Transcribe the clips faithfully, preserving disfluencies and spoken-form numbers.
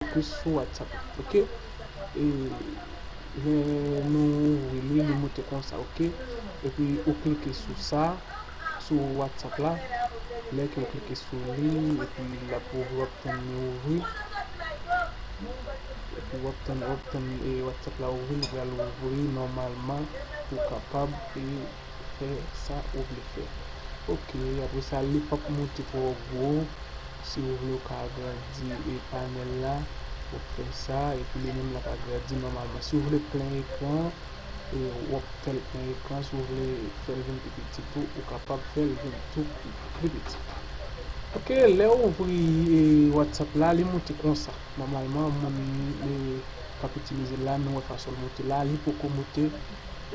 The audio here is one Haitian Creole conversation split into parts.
Ki sou WhatsApp, ok? E lè nou ouvri li, li moute konsa, ok? Epi ou klike sou sa, sou WhatsApp la. Lè ke ou klike sou li, epi l ap ouvri, w ap tann li ouvri. Epi w ap tann, w ap tann, e, WhatsApp la ouvri, li pral ouvri nòmalman pou w kapab, e, fè sa ou vle fè. Ok, apre sa, li p ap moute twò gwo. Si w vle, ou ka agrandi, e, panèl la, ou fè sa, epi li menm l ap agrandi nòmalman. Si w vle plen ekran, e, w ap fè l plen ekran. Si w vle fè l vin pi piti tou, ou kapab fè l vin tou pi, pi piti. Ok, lè w ouvri, e, WhatsApp la, li moute konsa. Nòmalman, moun, e, k ap itilize l la, nou wè fason l moute la, li poko moute,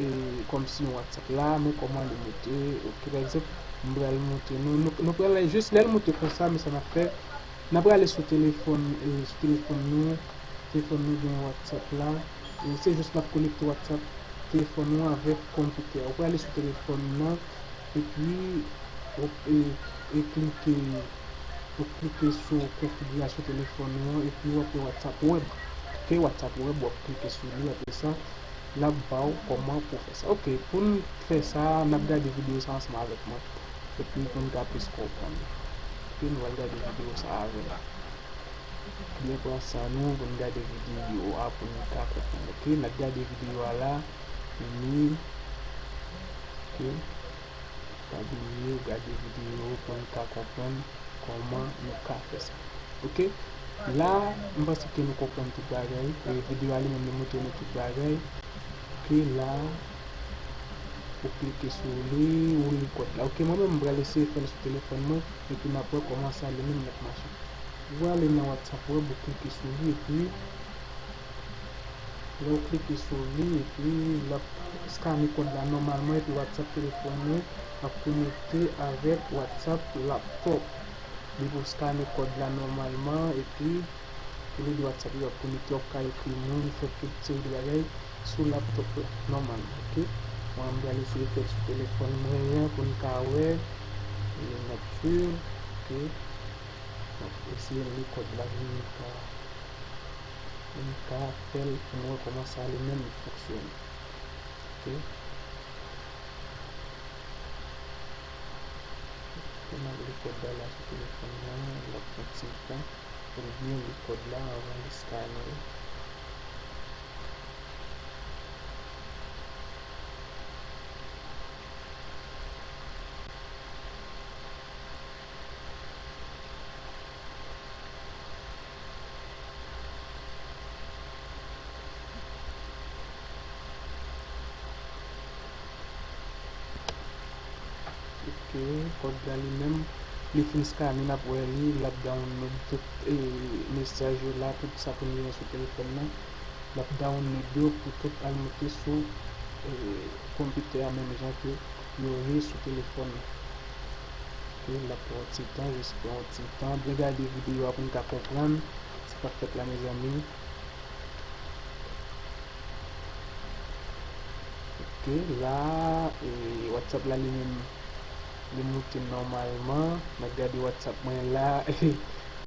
e, kòmsi yon WhatsApp la, men kòman li moute, ok, pa egzanp, m pral montre nou, nou, nou pral jis lè l moute konsa, men sa n ap fè, n ap prale sou telefòn, e, sou telefòn nou, telefòn nou gen WhatsApp la, e, se jis n ap konekte WhatsApp telefòn nou avèk konpitè. Ou prale sou telefòn nan, epi, ou, e, e klike, ou klike sou konfigirasyon telefòn ou an, epi w ap wè WhatsApp Web. Ok, WhatsApp Web, w ap klike sou li, apre sa, l ap ba w kòman pou w fè sa. Ok, pou n fè sa, n ap gade videyo sa ansanm avèk mwen, epi pou n ka plis konprann. Ok, nou pral gade videyo sa avè m. Byen pran san nou pou n gade videyo a, pou n ka konprann. Ok, n ap gade videyo a la, vini. Ok. Pa bliye gade videyo pou n ka konprann kòman nou ka fè sa. Ok? La, m panse ke nou konprann tout bagay. E videyo a li menm, li montre nou tout bagay. Ok, la, ou klike sou li, ou li kòd la. Ok, mwen menm, m pral eseye fè l sou telefòn mwen, epi n ap wè kòman sa li menm l ap mache. Ou prale nan WhatsApp Web, ou klike sou li, epi lè w klike sou li, epi l ap skane kòd la nòmalman, epi WhatsApp telefòn ou ap konekte avèk WhatsApp laptop. Depi w skane kòd la nòmalman, epi pou lede WhatsApp yo ap konekte, w ap ka ekri moun, fè tout seri de bagay sou laptop la, nòmalman, ok? Mwen, m pral eseye fè l sou telefòn mwen an pou n ka wè, e, n ap swiv, ok? N ap eseye li kòd la pou n ka, pou n ka fè l pou n wè kòman sa li menm li fonksyone. Ok. Pou n ap li kòd la la sou telefòn nan, l ap fè ti ti tan pou l byen li kòd la anvan li skane l. Ok, kòd la li menm, li fin skane, n ap wè li, l ap download tout, e, mesaj yo la, tout sa pou n genyen sou telefòn nan. L ap download yo pou tout al moute sou, e, konpitè a, menm jan ke yo ye sou telefòn nan. Ok, l ap pran yon ti tan, jis pran yon ti tan. Byen gade videyo a pou n ka konprann sa k ap fèt la, mezanmi. Ok, la, e, WhatsApp la li menm, li moute nòmalman. N ap gade WhatsApp mwen la.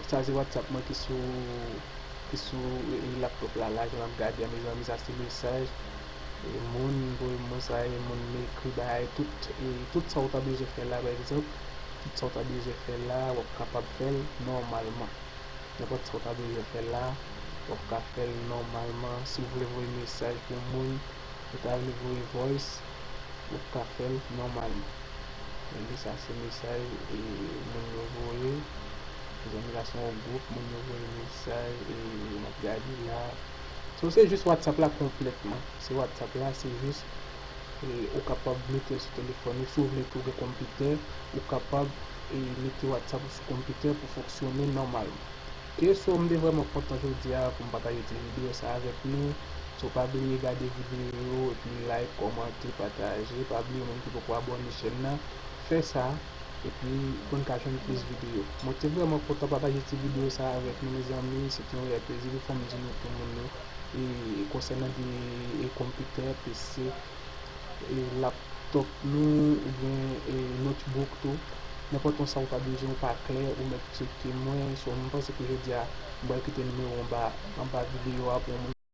Sa se WhatsApp mwen ki sou, ki sou, e, e, laptop la, la, jan n ap gade a, mezanmi, sa se mesaj. E, moun voye mwen sa, e, moun m ekri bagay, tout, e, tout sa w ta bezwen fè la, pa egzanp, tout sa w ta bezwen fè la, w ap kapab fè l nòmalman. Nenpòt sa w ta bezwen fè la, w ap ka fè l nòmalman. Si w vle voye mesaj pou moun, ou ta vle voye voice, ou ka fè l nòmalman. Epi sa se mesaj, e, moun yo voye. Zanmi la se yon gwoup, moun yo voye mesaj, e, n ap gade la. So, se jis WhatsApp la konplètman. Se WhatsApp la, se jis, e, ou kapab mete l sou telefòn ou. Si w vle tou gen konpitè, ou kapab, e, mete WhatsApp ou sou konpitè pou fonksyone nòmalman. Ok, so, m te vrèman kontan jodi a pou m pataje ti videyo sa avèk nou. So, pa bliye gade videyo yo, epi like, kòmante, pataje. Pa bliye moun ki poko abòne chèn nan, fè sa, epi pou n ka jwenn plis videyo. Mwen te vrèman kontan pataje ti videyo sa avèk nou, mezanmi. Se te yon reyèl plezi. Wi, fò m di nou tou moun yo, e, konsènan de, e, konpitè, P C, e, laptop nou, oubyen, e, notebook tou. Nenpòt yon sa ou ta bezwen, ou pa klè, ou mèt tcheke mwen. So, m panse ke jodi a, m pral kite nimewo anba, anba videyo a pou yon moun